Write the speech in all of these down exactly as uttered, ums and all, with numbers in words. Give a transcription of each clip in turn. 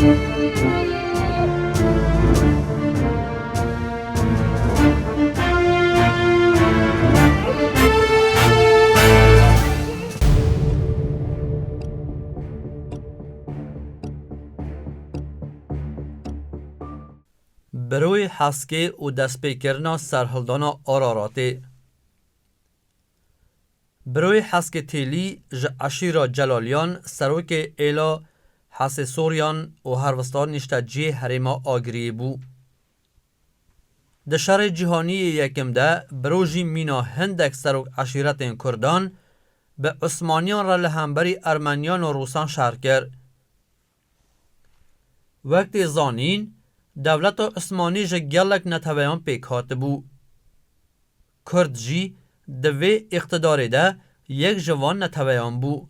Biroyê Heskê û destpêkirina serhildana Araratê. Biroyê Heskê Têlî ji eşîra Celaliyan, serokê êla Hesêsoriyan û herwista nişteciyê herêma Agiriyê bû. Di şerê cîhanî yê yekim de biro jî mîna hindek serok eşîretên Kurdan bi Osmaniyan re li hemberî Ermeniyan û Rûsan şer kir. Wek tê zanîn, dewleta Osmanî ji gelek neteweyan pêk hatibû. Kurd jî di vê îqtidarê de yek ji van neteweyan bû.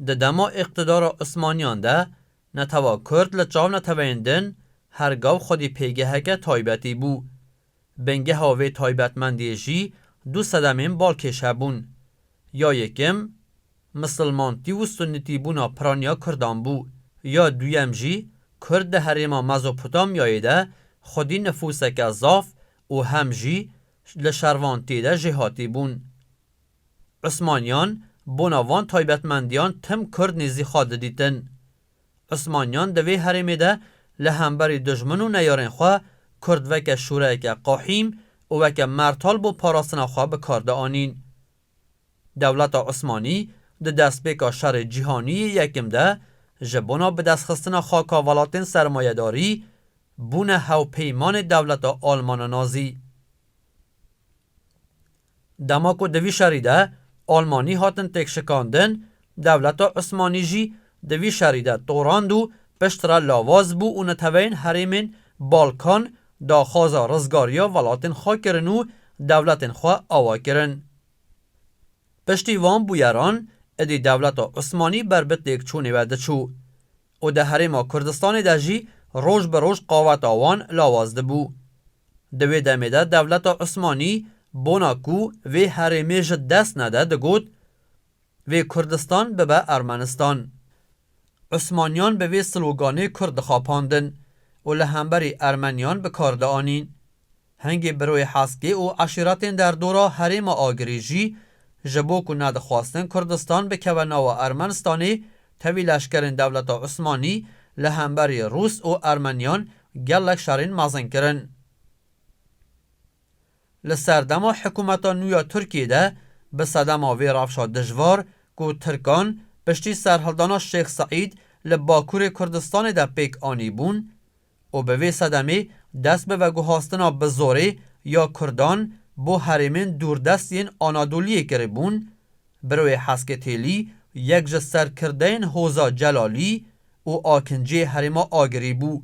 Di dema îqtidara Osmaniyan de netewa Kurd li çav neteweyên din her gav xwedî pêgeheke taybetî bû. Bingeha vê taybetmendiyê jî du sedemên balkêş hebûn. Ya yekem, misilmantî û sunnîtîbûna piraniya Kurdan bû. Ya duyem jî, Kurd di herêma Mezopotamyayê de xwedî nifûseke zaf û hem jî li şervantiyê de jêhatî bûn. Osmaniyan bona van taybetmendiyan tim Kurd nêzî xwe didîtin. Osmaniyan di vê herêmê de li hemberî dijmin û neyarên xwe Kurd weke şûreyeke qehîm û weke mertal bo parastina xwe bi kar dianîn. Dewleta Osmanî di destpêka şerê cîhanî yê yekim de ji bona bidestxistina xaka welatên sermayedarî bûne hewpeymanê dewleta Almana Nazî. Dema ku di vî şerî de Almanî hatin têkşikandin, dewleta Osmanî jî di vî şerî de torand û piştre lawaz bû û neteweyên herêmên Balkan daxwaza rizgariya welatên xwe kirin û dewletên xwe awa kirin. Piştî van bûyeran, êdî dewleta Osmanî ber bi têkçûnê ve diçû û di herêma Kurdistanê de jî roj bi roj qaweta wan lawaz dibû. Di wê demê de dewleta Osmanî bona ku vê herêmê ji dest nede digot, "Vê Kurdistan bibe Ermenistan." Osmaniyan bi vê sloganê Kurd dixapandin û li hemberî Ermeniyan bi kar dianîn. Hingê Biroyê Heskê û eşîretên derdora herêma Agirî jî ji bo ku nedixwastin Kurdistan bikeve nava Ermenistanê, tevî leşkerên dewleta Osmanî li hemberî Rûs û Ermeniyan gelek şerên mezin kirin. Li serdema hikûmeta nû ya Tirkiyê de bi sedema vê rewşa dijwar ku Tirkan piştî serhildana Şêx Seîd li Bakurê Kurdistanê de pêk anîbûn û bi vê sedemê dest bi veguhastina bi zorê ya Kurdan bo herêmên dûrdest yên Anadoliyê kiribûn, Biroyê Heskê Têlî yek ji serkirdeyên Hoza Celalî û Akinciyê herêma Agirî bû.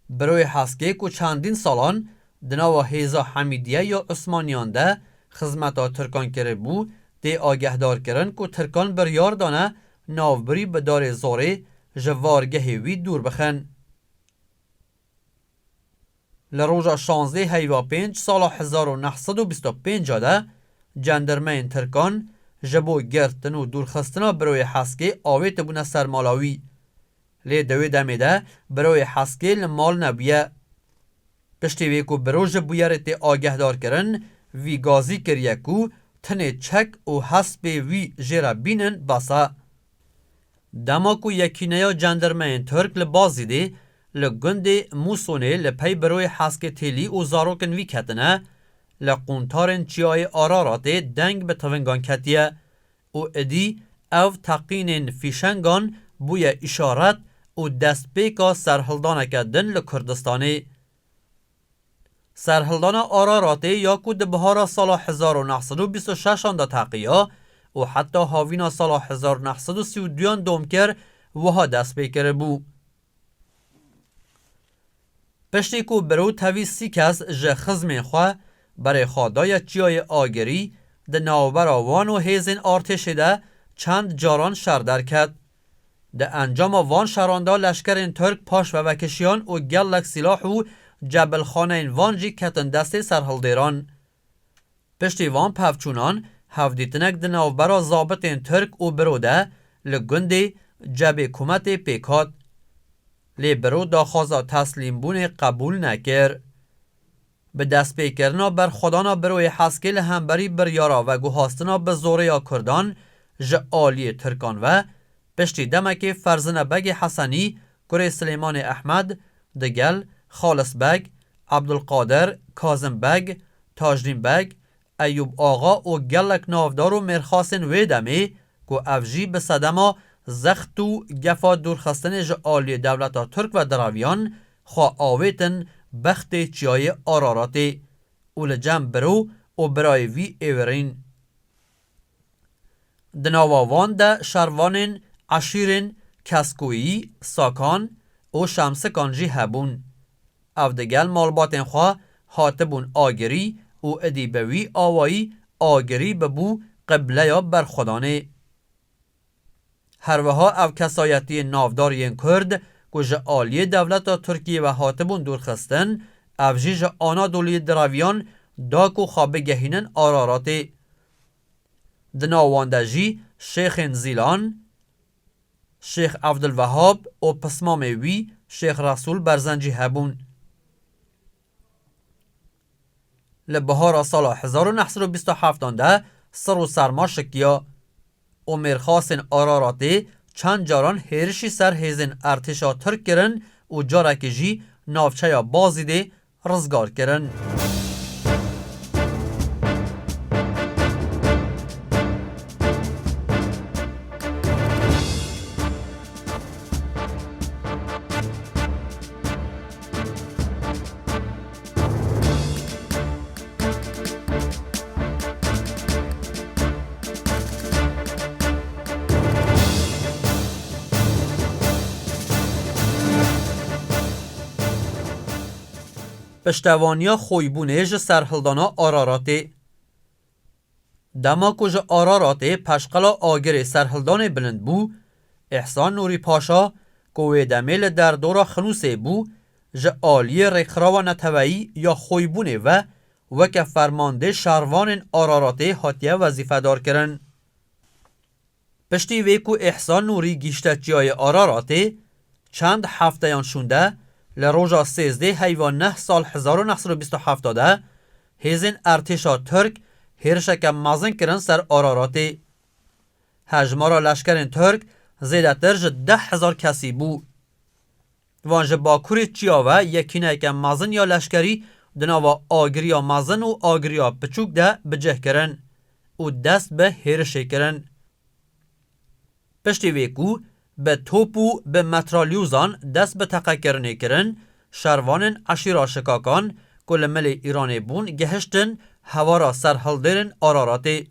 Biroyê Heskê ku çendîn salan di nava hêza Hemîdiye ya Osmaniyan de xizmeta Tirkan kiribû, tê agehdarkirin ku Tirkan biryar dane navbirî bi darê zorê ji vargehê wî dûr bixin. Li roja şanzdeh heyva pênc sala hezar û neh sed û bîst û pênc de cendirmeyên Tirkan ji bo girtin û dûrxistina Biroyê Heskê avêtibûne ser mala wî. Lê di wê demê de Biroyê Heskê li mal nebûye. Piştî wê ku Biro ji bûyerê tê agehdarkirin, vî gazî kiriye ku tenê çek û hespê wî jê re bînin bes e. Dema ku Yekîneya Cendirmeyên Tirk li Bazîdê li gundê Mûsonê li pey Biroyê Heskê Têlî û zarokên wî ketine, li quntarên Çiyayê Araratê deng bi tivingan ketiye û êdî ev teqînên fîşengan bûye îşaret û destpêka serhildaneke din li Kurdistanê. Serhildana Araratê ya ku di bihara sala hezar û neh sed û bîst û şeşan de teqiya û heta havîna sala hezar û neh sed û sî û duyan dom kir, wiha dest pê kiribû. Piştî ku Biro tevî sî kes ji xizmên xwe berê xwe daye Çiyayê Agirî, di navbera wan û hêzên artêşê de çend caran şer derket. Di encama van şeran de leşkerên Tirk paş ve vekişiyan û gelek sîlah û cebilxaneyên van jî ketin destê serhildêran. Piştî van pevçûnan, hevdîtinek di navbera zabitên Tirk û Biro de li gundê Cebê Kumetê pêk hat. Lê biro daxwaza teslîmbûnê qebûl nekir. Bi destpêkirina berxwedana biroyê Heskê li hemberî biryara veguhastina bi zorê ya Kurdan ji aliyê Tirkan ve, piştî demekê Ferzine Begê Hesenî, kurê Silêmanê Ehmed, digel Xalis Beg, Ebdulqadir, Kazim Beg, Tajdîn Beg, Eyûb Axa û gelek navdar û mêrxasên wê demê ku ev jî bi sedema zext û gefa dûrxistinê ji aliyê dewleta Tirk ve direviyan, xwe avêtin bextê çiyayê Araratê û li cem biro û birayê vî êvirîn. Di nava wan de şervanên eşîrên Keskoyî, Sakan û Şemsikan jî hebûn. Ev digel malbatên xwe hatibûn agirî û idî bi wî awayî agirî bibû qibleya berxwedanê. Her wiha ev kesayetiyên navdar yên Kurd ku ji aliyê dewleta Tirkiyê ve hatibûn dûrxistin, ev jî ji Anadoliyê direviyan da ku xwe bigehînin Araratê. Di nav wan de jî Şêxên Zîlan, Şêx Evdilwehab û pismamê wî Şêx Resûl Berzencî hebûn. Li bihara sala hezar û neh sed û bîst û heftan de sir û serma şikiya û mêrxasên Araratê çend caran hêrişî ser hêzên ertêşa Tirk kirin û carekê jî navçeya Bazîdê rizgar kirin. Piştevaniya xoybûnê ji serhildana Araratê. Dema ku ji Araratê peşqela agirê serhildanê bilind bû, Îhsan Nûrî Paşa, ku wê demê li derdora Xinûsê bû, ji aliyê rêkxirawa neteweyî ya xoybûnê ve weke fermandê şervanên Araratê hatiye wezîfedar kirin. Piştî vê ku Îhsan Nûrî gihîşte çiyayê Araratê, çend hefteyan şûnde, li roja sêzdeh heyva neh sal hezar û neh sed û bîst û heft de, hêzên ertêşa Tirk hêrişeke mezin kirin ser Araratê. Hejmara leşkerên Tirk zêdetir ji deh hezar kesî bû. Wan ji bakurê çiya ve yekîneyeke mezin ya leşkerî di nava agiriya mezin û agiriya piçûk de bi cih kirin û dest bi hêrişê kirin. Piştî vê ku bi top û bi metralyozan dest bi teqekirinê kirin, şervanên eşîra Şikakan ku li milê Îranê bûn gihiştin hewara serhildêrên Araratê.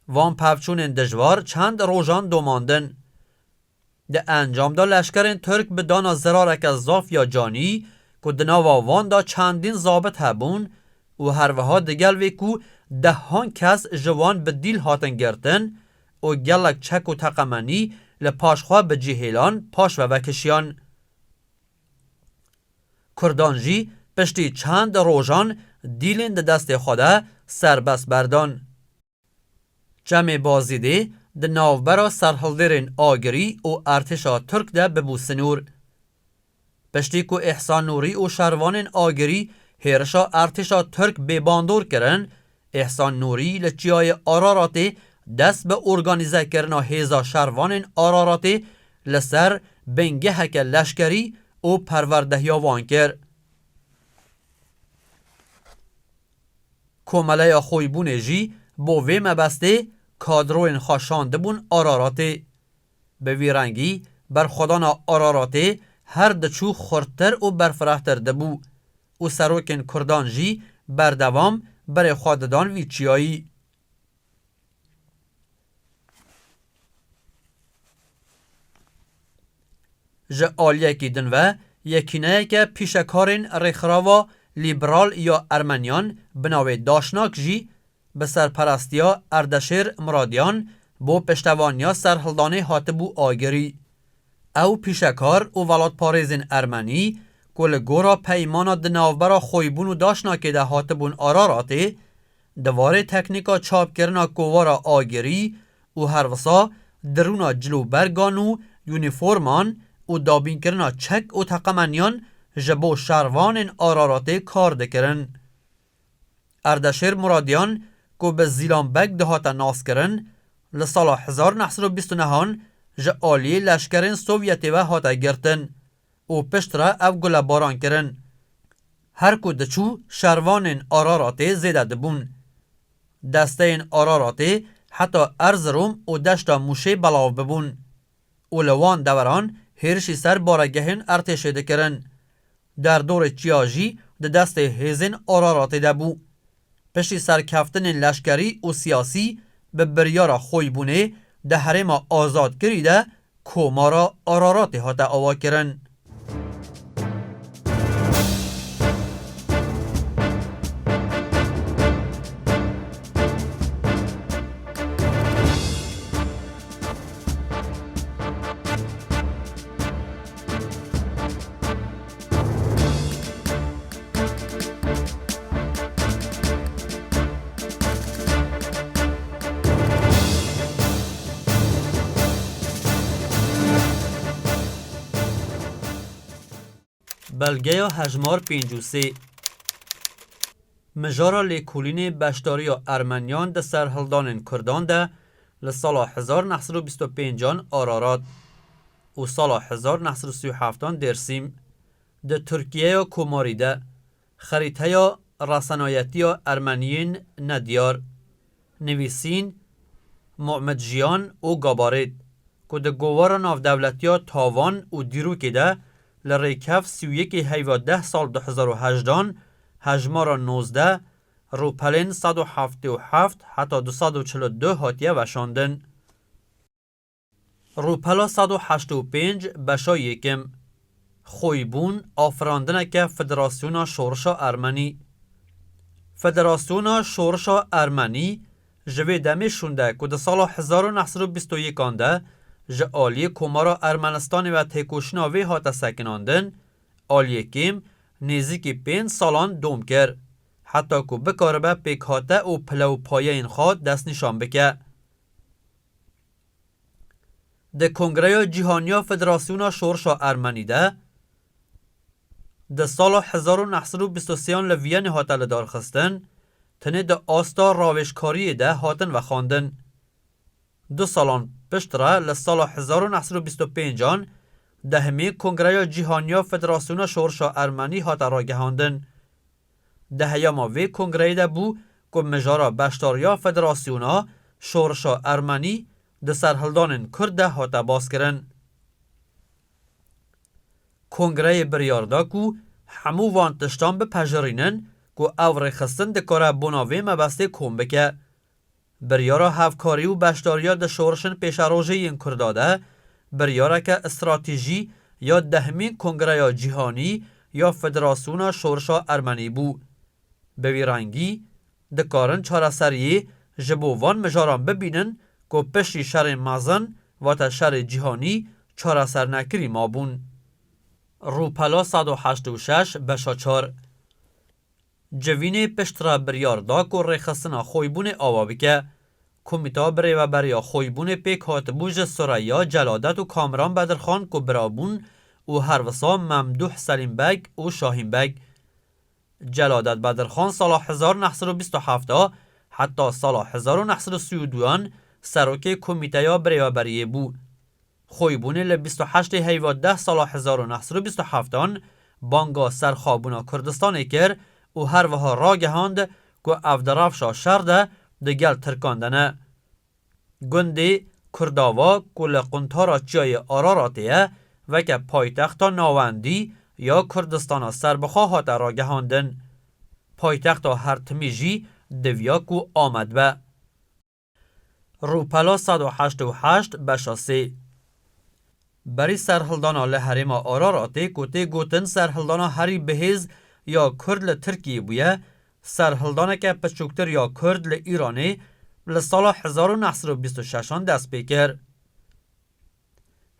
Van pevçûnên dijwar çend rojan domandin. Di encam de leşkerên Tirk bi dana zirareke zaf ya canî ku di nava wan de çendîn zabit hebûn û herwiha digel vê ku dehan kes ji wan bi dîl hatin girtin û gelek çek û teqemenî li paş xwe bi cihêlan paş ve vekişiyan. Kurdan jî piştî çend rojan dîlên di destê xwe de serbest berdan. Çemê Bazîdê di navbera serhildêrên agirî û artêşa Tirk de bibû sinûr. Piştî ku Îhsan Nûrî û şervanên agirî hêrişa artêşa Tirk bêbandor kirin, Îhsan Nûrî li çiyayê Araratê dest bi organîzekirina hêza şervanên Araratê li ser bingeheke leşkerî û perwerdehiya wan kir. Komeleya Xoybûnê jî bo vê mebestê kadroyên xwe şandibûn Araratê. Bi vî rengî berxwedana Araratê her diçû xurttir û berfirehtir dibû û serokên Kurdan jî berdewam berê xwe didan vî çiyayî. Ji aliyekî din ve, yekîneyeke pîşekarên rêxirava lîberal ya Ermeniyan bi navê Daşnak jî bi serperestiya Erdeşêr Miradyan bo piştevaniya serhildanê hatibû agirî. Ew pîşekar û welatparêzên Ermenî ku li gora peymana di navbera Xoybûn û Daşnakê de hatibûn Araratê, di warê teknîka çapkirina kovara agirî û herwisa dirûna cilûbergan û unîforman û dabînkirina çek û teqemeniyan ji bo şervanên Araratê kar dikirin. Erdeşêr Muradiyan, ku bi Zîlan Beg dihate naskirin, li sala hezar neh sed û bîst û nehan ji aliyê leşkerên Sovyetê ve hate girtin û piştre ev gulebaran kirin. Her ku diçû, şervanên Araratê zêde dibûn. Desteyên Araratê heta Erzirom û deşta Mûşê belav bibûn û li wan deveran hêrişî ser baregehên erdhêşê dikirin. Derdorê çiya jî di destê hêzên Araratê de bû. Piştî serkeftinên leşkerî û siyasî bi biryara Xoybûnê di herêma azadkirî de Komara Araratê hate avakirin. Belgeya hejmar pêncî û sê. Mijara lêkolînê beşdariya Ermeniyan di serhildanên Kurdan de li sala hezar neh sed û bîst û pêncan Ararat û sala hezar neh sed û sî û heftan Dêrsîm, di Tirkiyeya Komarî de, xerîteya resenayetiya Ermeniyên nediyar, nivîsîn Muhmet Jiyan û Gabarêt, ku di govara navdewletiya Tavan û Dîrokê de li rêkev sî û yekê heyva deh sal du hezar û hejdan hejmara nozdeh, rûpelên sed û heftê û heft heta du sed û çil û du hatiye veşandin. Rûpela sed û heştê û pênc, beşa yekim. Xoybûn, afirandineke Federasyona Şorişa Ermenî. Federasyona Şorişa Ermenî ji vê demê şûnde ku di sala hezar û neh sed û bîst û yekan de ji aliyê Komara Ermenistanê ve têkoşîna vê hate sekinandin, aliyê kêm nêzîkî pênc salan dom kir, heta ku bikaribe pêkhate û pile û payeyên xwe destnîşan bike. Di Kongreya Cîhanî ya Federasyona Şorişa Ermenî de, di sala hezar û neh sed û bîst û sêyan li Viyanê hate lidarxistin, tenê di asta rawêjkariyê de hatin vexwendin. Du salan piştre, li sala hezar û neh sed û bîst û pêncan, dehemîn Kongreya Cîhanî ya Federasyona Şorişa Ermenî hate ragihandin. Di heyama vê kongreyê de bû ku mijara beşdariya Federasyona Şorişa Ermenî di serhildanên Kurd de hate baskirin. Kongreyê biryar da ku hemû van tiştan bipejirînin ku ev rêxistin dikare bona vê mebestê kom bike. Biryara hevkarî û beşdariya di şorişên pêşerojê yên Kurda de biryareke stratejî ya dehemîn Kongreya Cîhanî ya Federasyona Şorişa Ermenî bû. Bi vî rengî, dikarin çareseriyê ji bo van mijaran bibînin ku piştî şerên mezin, vate şerê cîhanî, çaresernekirî mabûn. Rûpela sed û heşt û şeş beşa çar. Civînê piştre biryar da ku rêxistina Xoybûnê ava bike. Komîta Birêveberiya Xoybûnê pêk hatibû ji Sureya, Celadet û Kamiran Bedirxan ku birabûn û herwisa Memdûh Selîm Beg û Şahîn Beg. Celadet Bedirxan sala hezar neh sed û bîst û heft heta sala hezar û neh sed û sî û duyan serokê Komîteya Birêveberiyê bû. Xoybûnê li bîst û heştê heyva deh sala hezar û neh sed û bîst û heftan banga serxwebûna Kurdistanê kir û her wiha ragihand ku ev di rewşa şer de digel Tirkan de ne. Gundê Kurdava ku li quntara Çiyayê Araratê ye, weke paytexta navendî ya Kurdistana serbixwe hate ragihandin. Paytexta her timî jî diviya ku Amed be. Rûpela sed û heşt û heşt beşa sê. Berî serhildana li herêma Araratê ku tê gotin serhildana herî bihêz ya Kurd li Tirkiyê bûye, serhildaneke piçûktir ya Kurd li Îranê li sala hezar û neh sed û bîst û şeşan dest pê kir.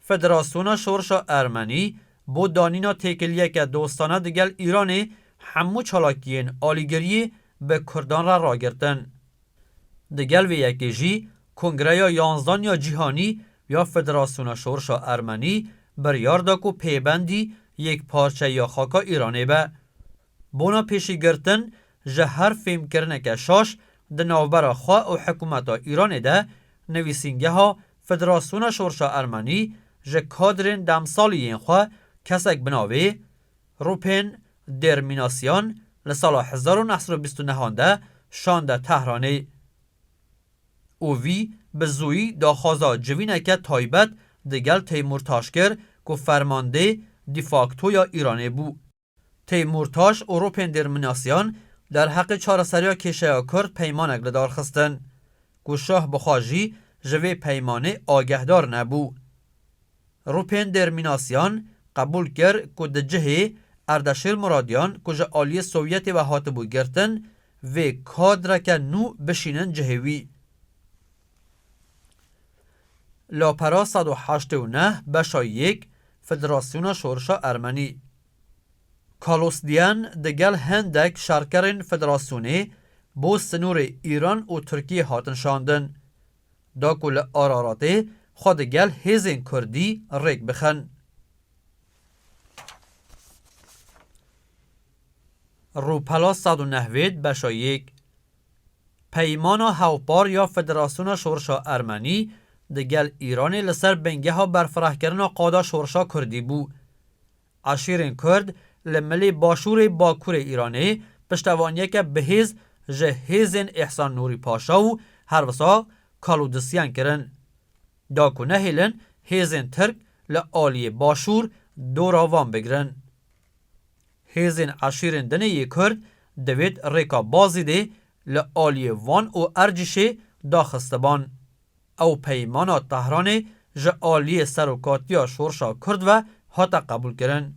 Federasyona Şorişa Ermenî bo danîna têkiliyeke dostane digel Îranê hemû çalakiyên alîgiriyê bi Kurdan re ragirtin. Digel vê yekê jî Kongreya yanzdan ya Cîhanî ya Federasyona Şorişa Ermenî Biryar da ku pêbendî yekparçeyiya xaka Îranê be. Bona pêşîgirtin ji her fêmkirineke şaş di navbera xwe û hikûmeta Îranê de nivîsîngeha Federasyona Şorşa Ermenî ji kadrên demsalî yên xwe kesek bi navê Rûpên Dêrmînasyan li sala hezar û neh sed û bîst û neh de şande Tehranê. Û vî bi zûyî daxwaza civîneke taybet digel Teymûrtaş kir ku fermandê dîfakto ya Îranê bû. Teymûrtaş û Rûpên Dêrmînasyan derheqê çareseriya kêşeya Kurd peymanek li dar xistin ku şah bi xwe jî ji vê peymanê agehdar nebû. Rûpên Dêrmînasyan qebûl kir ku di cihê Erdeşîr Muradyan ku ji aliyê Sovyetê ve hatibû girtin, vê kadreke nû bişînin cihê wî. Lapera sed û heştê û neh beşa yek Federasyona Şorişa Ermenî. Kalosdiyen digel hindek şerkerên federasyonê bo sinûrê Îran û Tirkiyê hatin şandin, da ku li Araratê xwe digel hêzên Kurdî rêk bixin. Rûpela sed û nehwêd beşa yek. Peymana Hewpar ya Federasyona Şorişa Ermenî digel Îranê li ser bingeha berfirehkirina qada şorişa Kurdî bû. Eşîrên Kurd li milê başûrê bakurê Îranê piştevaniyeke bihêz ji hêzên Îhsan Nûrî Paşa û herwisa Kalûdisiyan kirin, da ku nehêlin hêzên Tirk li aliyê başûr dora wan bigirin. Hêzên eşîrên dinê yê Kurd divêt rêka Bazîdê li aliyê Van û Ercîşê daxistiban. Ew peymana Tehranê ji aliyê serokatiya şorşa Kurd ve hate qebûlkirin.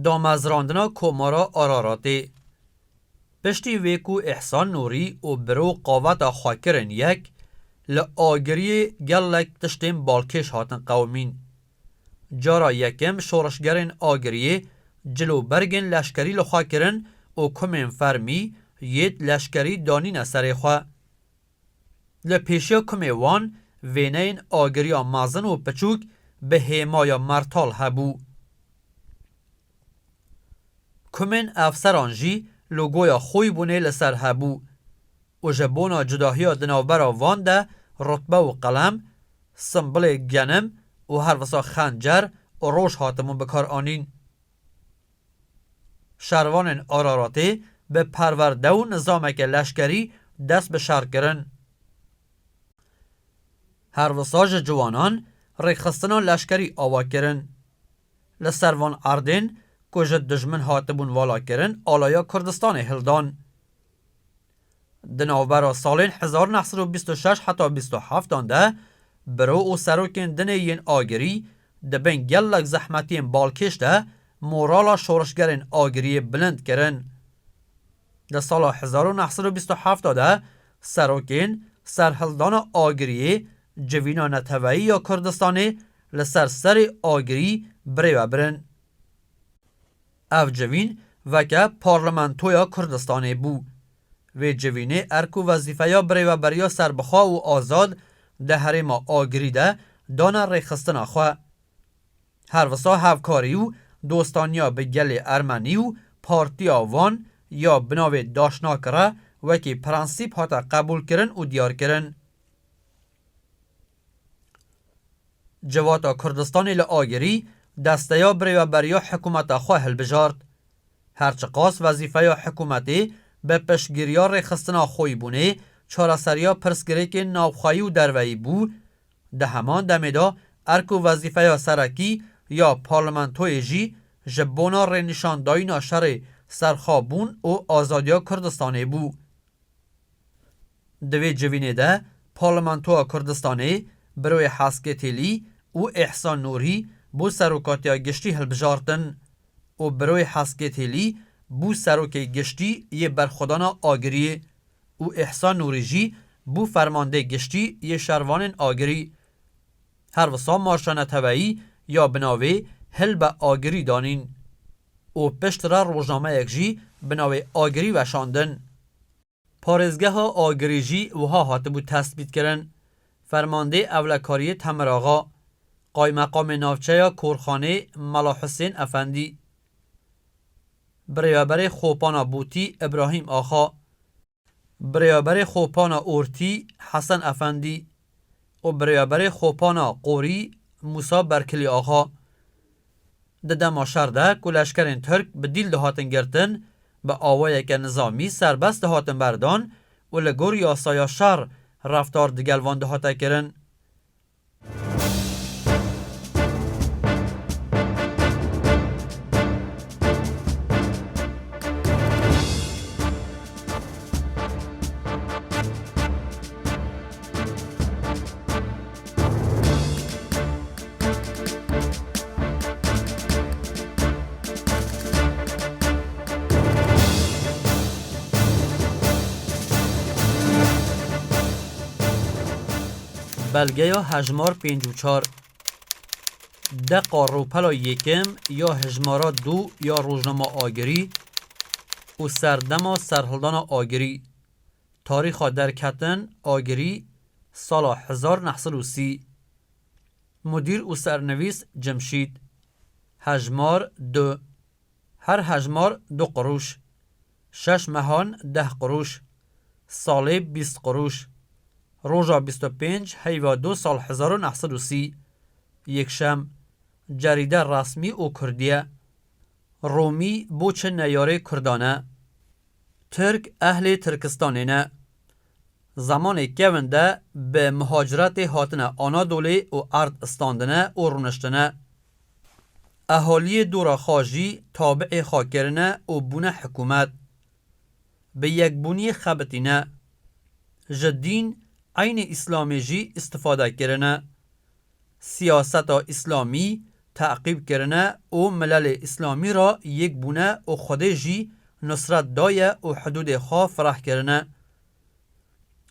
Damezrandina Komara Araratê. Piştî wê ku Îhsan Nûrî û biro qaveta xwe kirin yek, li Agiriyê gelek tiştên balkêş hatin qewimîn. Cara yekem şorişgerên Agiriyê cil û bergên leşkerî li xwe kirin û kumên fermî yêt leşkerî danîne serê xwe. Li pêşiya kumê wan wêneyên Agiriya mezin û piçûk bi hêmaya mertal hebû. Kumên efseran jî logoya xwîbûnê li ser hebû û ji bona cudahiya di navbera van de rutbe û qelem, simbilê genim û herwisa xencer û roj hatibûn bikaranîn. Şervanên Araratê bi perwerde û nizameke leşkerî dest bi şer kirin. Herwisa ji ciwanan rêkxistina leşkerî ava kirin. Li ser van erdên ku ji dijmin hatibûn valakirin, alaya Kurdistanê hildan. Di navbera salên hezar neh sed û bîst û şeş heta bîst û heft de biro û serokên dinê yên Agirî di bin gelek zehmetiyên balkêş de morala şorişgerên Agiriyê bilind kirin. Di sala hezar û neh sed û bîst û heft de serokên serhildana Agiriyê civîna neteweyî ya Kurdistanê li ser serê Agirî birêve birin. Ev civîn weke Parlamentoya Kurdistanê bû. Vê civînê erk û wezîfeya birêveberiya serbixwe û azad di herêma Agirî de dane rêxistina xwe. Herwisa hevkarî û dostaniya bi gelê ermenî û partiya wan ya bi navê Daşnak re wekî prensîp hate qebûlkirin û diyarkirin. Civata Kurdistanê li Agirî desteya birêveberiya hikûmeta xwe hilbijart. Her çiqas wezîfeya hikûmetê bi piştgiriya rêxistina xwîbûnê çareseriya pirsgirêkên navxweyî û derveyî bû, di heman demê de erk û wezîfeya serekî ya parlamentoyê jî ji bona rênîşandayîna şerê serxwebûn û azadiya Kurdistanê bû. Di vê civînê de Parlamentoya Kurdistanê, Biroyê Heskê Têlî û Îhsan Nûrî bo serokatiya giştî hilbijartin û Biroyê Heskê Têlî bû serokê giştî yê berxwedana Agiriyê û Îhsan Nûrî jî bû fermandê giştî yê şervanên Agirî. Her wisa marşa neteweyî ya bi navê Hilbe Agirî danîn û piştre rojnameyek jî bi navê Agirî weşandin. Parêzgeha Agirî jî wiha hatibû tesbîtkirin: Fermandê Ewlekariyê Temir Axa, Qaymeqamê Navçeya Korxanê Mela Husên Efendî, Birêveberê Xopana Bûtî Îbrahîm Axa, Birêveberê Xopana Ortî Hesen Efendî û Birêveberê Xopana Qorî Mûsa Berkilî Axa. Di dema şer de ku leşkerên Tirk bi dîl dihatin girtin, bi awayeke nizamî serbest dihatin berdan û li gor yasaya şer reftar digel van dihate kirin. Belgeya hejmar pênc û çar. Deqa rûpela yekem ya hejmara du ya rojnama Agirî û serdema serhildana Agirî. Tarîxa derketin Agirî, sala hezar neh sed û sî. Mudîr û sernivîs Cemşîd. Hejmar du. Her hejmar du qirûş. Şeş mehan deh qirûş. Salê bîst qirûş. Roja bîst û pênc heyva du sal hezar û neh sed û sî. Yekşem. Cerîde resmî û kurdî ye. Romî bo çi neyarê kurdan e. Tirk ehlê Tirkistanê ne. Zemanê kevin de bi muhaciretê hatine Anadolê û erd standine û rûniştine. Ehaliyê dora xwe jî tabiê xwe kirine û bûne hikûmet. Bi yekbûniyê xebitîne. Ji dîn eynî Îslamê jî îstifade kirine. Siyaseta Îslamî teqîb kirine û milelê Îslamî re yek bûne û Xwedê jî nusret daye û hidûdê xwe fireh kirine.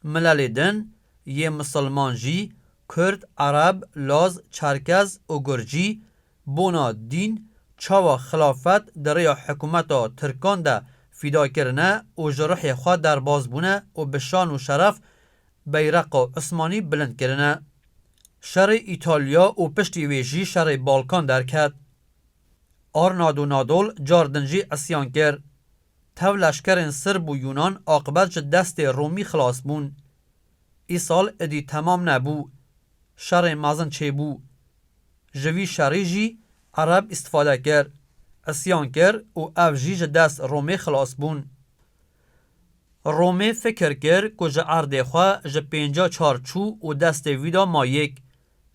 Milelê din yê misilman jî, Kurd, Ereb, Laz, Çerkez û Gurcî, bona dîn, çawa xilafet di rêya hikûmeta Tirkan de fîda kirine û ji ruhê xwe derbas bûne û bi şan û şeref beyreqa Usmanî bilind kirine. Şerê Îtalya û piştî wê jî şerê Balkan derket. Arnad û Nadol car din jî isyan kir. Tev leşkerên Sirb û Yûnan aqibet ji destê Romî xilas bûn. Îsal idî temam nebû. Şerê mezin çêbû. Ji vî şerî jî Ereb îstifade kir, isyan kir û ev jî ji dest Romê xilas bûn. Romê fikir kir ku ji erdê xwe ji pênca çar çû û destê wî de ma yek.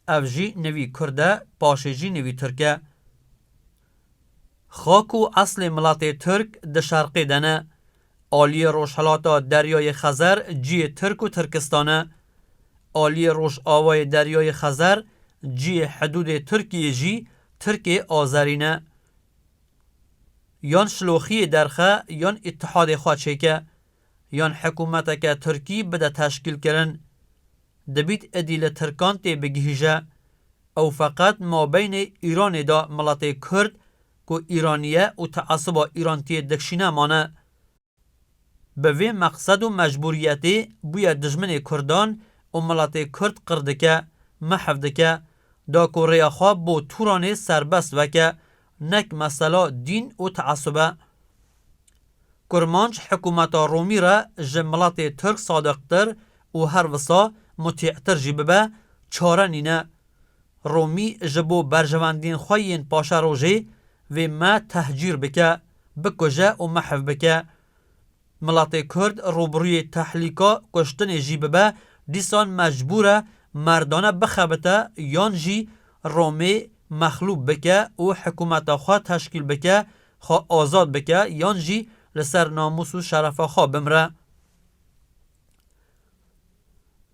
Ev jî nivî Kurd e, paşê jî nivî Tirk e. Xak û eslê miletê Tirk di şerqê de ne. Aliyê rojhilata Deryayê Xezer cihê Tirk û Tirkistan e. Aliyê rojavayê Deryayê Xezer cihê hidûdê Tirkiyê jî Tirkê Azerî ne. Yan şiloxiyê derxe, yan îtihadê xwe çêke, yan hikûmeteke Tirkî bide teşkîlkirin. Dibît idî li Tirkan tê bigihîje. Ew feqet mabeynê Îranê de miletê Kurd ku Îranî ye û teasuba Îrantiyê dikşîne mane. Bi vê meqsed û mecbûriyetê bûye dijminê Kurdan û miletê Kurd qir dike, mehv dike, da ku rêya xwe bo Turanê serbest veke, nek mesela dîn û teasub e. Kurmanc hikûmeta Romî re ji miletê Tirk sadiqtir û her wisa mutî'tir jî bibe, çare nîne. Romî ji bo berjewendiyên xwe yên paşerojê vê me tehcîr bike, bikuje û mehv bike. Miletê Kurd rûbirûyê tehlîka kuştinê jî bibe, dîsan mecbûr e merdane bixebite yan jî Romê mexlûb bike û hikûmeta xwe teşkîl bike, xwe azad bike yan jî li ser namûs û şerefa xwe bimire.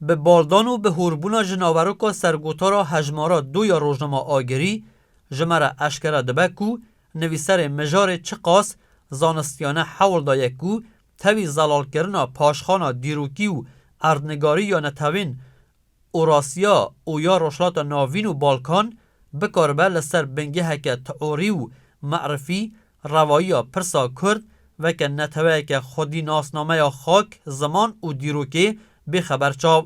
Bi baldan û bi hûrbûna ji naveroka sergotara hejmara du ya rojnama Agirî, Ji me re eşkere dibe ku nivîserê mijarê çiqas zanistiyane hewl daye ku tevî zelalkirina paşxana dîrokî û erdnigarî ya netewên Ewrasya û ya Rojhilata Navîn û Balkan bikaribe li ser bingeheke teorî û merifî rewayiya pirsa Kurd weke neteweyeke xwedî nasnameya xak, ziman û dîrokê bêxe ber çav.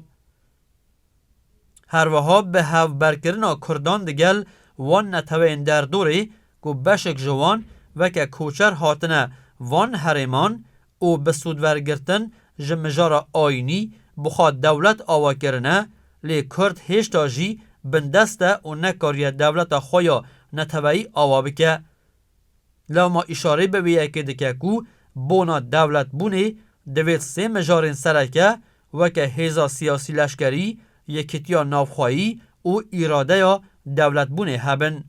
Her wiha bi hevberkirina Kurdan digel wan neteweyên derdorê ku beşek ji wan weke koçer hatine van herêman û bi sûdwergirtin ji mijara ayînî bi xwe dewlet awa kirine, lê Kurd hêşta jî bindest e û nekariye dewleta xwe ya neteweyî awa bike. Lewma îşarê bi vê yekê dike ku bona dewletbûnê divêt sê mijarên sereke weke hêza siyasî-leşkerî, yekîtiya navxweyî û îradeya dewletbûnê hebin.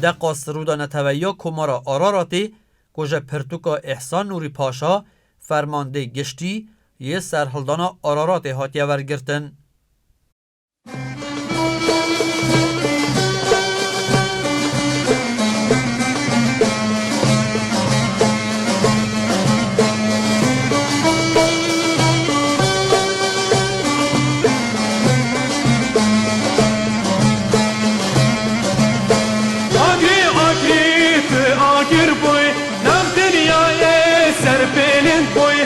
Deqa Sirûda Neteweyiya Komara Araratê ku ji pirtûka Îhsan Nûrî Paşa, fermandê giştî yê serhildana Araratê hatiye wergirtin. Agirî, agirî, tu agir bûy, nav dinyayê serpêlin bûy.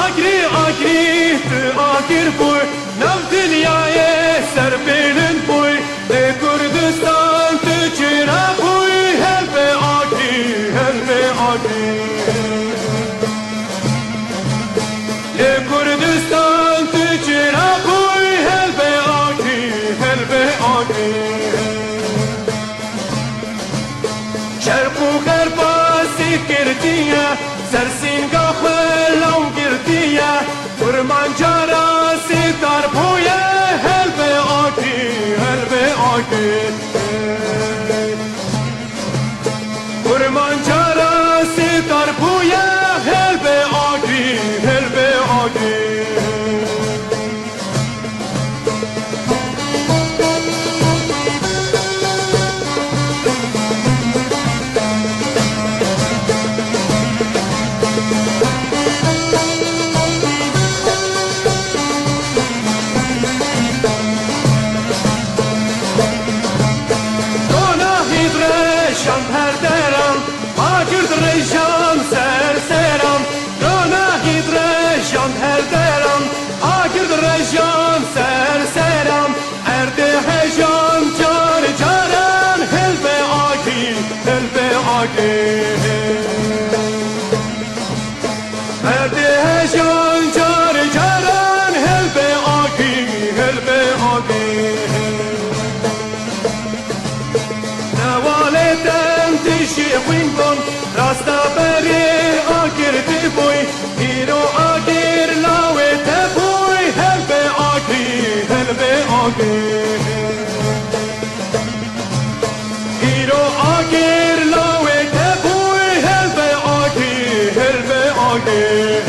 Agirî, agirî, tu agir bûy, nav dinyayê serpêlin bûy. Lê Kurdistan tu çira bûy, helbê agirî, helbê agirî. Lê Kurdistan tu çira bûy, helbê agirî, helbê agirî. Şerq û xerba sî girtiye, ser sînga xwe law girtiye. Kurmanca ra sî dar bûye, helbê agirî, helbê agirî. Kurmanca ra sî dar bûye, helbê agirî, helbê agirî. Dona hîdreşan her deran, agird rejan ser seran. Dona hîdreşan her deran, agird rejan ser seran. Erdê hejan car caran, hilbe agî, hilbe agî. Erdê hejan car caran, hilbe agî, hilbe agî. Newalê dem tişî xwîn bûn, rasta berê agir dibûy. Îro agir lawê te bûy, helbê agir, helbê agir. Îro agir lawê te bûy, helbê agir, helbê agir.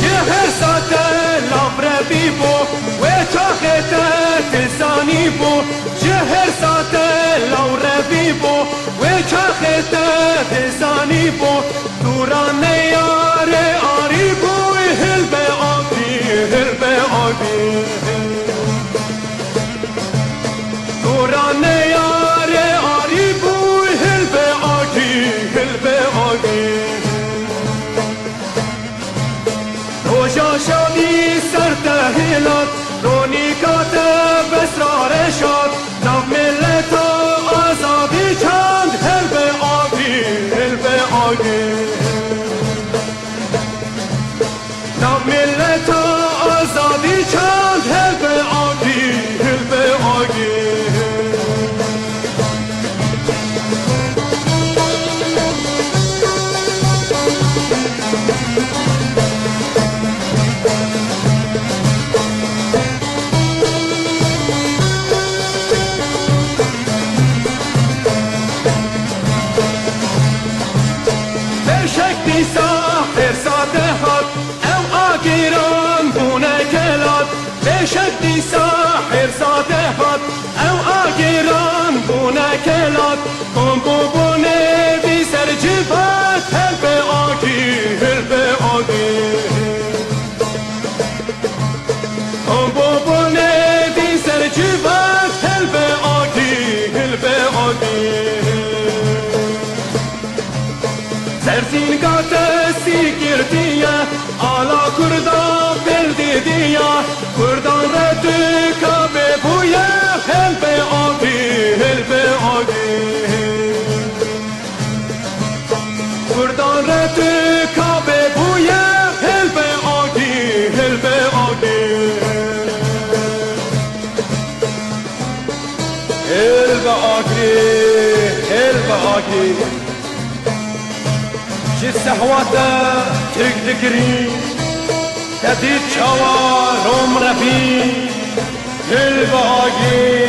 Ji her sate lav rebî bû, wê çaxê te dizanî bû. Ji her sate law rebî bû, wê çaxê te dizanî bû. Dûra neyarê arî bûy, hilbe agî, hilbe agî. Dûra neyarê arî bûy, hilbe agî, hilbe agî. Roja şadî ser te hilat, ronîka te Şad, nav mileta azadî çand, hilbe agî, hilbe agî. Nav mileta azadî çand, hilbe agî, hilbe agî. Beşek dîsa hêrsa te hat, ew agêran bûne kelat. Beşek dîsa hêrsa te hat, ew agêran bûne kelat. Kom bû bûne dî ser civat, hilbe agî, hilbe agî. Kom bû bûne dî ser civat, hilbe agî, hilbe agî. Serzînka te sî girtiye, ala Kurda pêl didiye. Kurdan re tu ka bê bûye, hilbe agî, hilbe agî. Kurdan re tu ka bê bûye, hilbe agî, hilbe agî. Hilbe agî, hilbe agî. Ji sehwa te Tirk digirî, te dît çawa Rom re bî. Hilbe agî,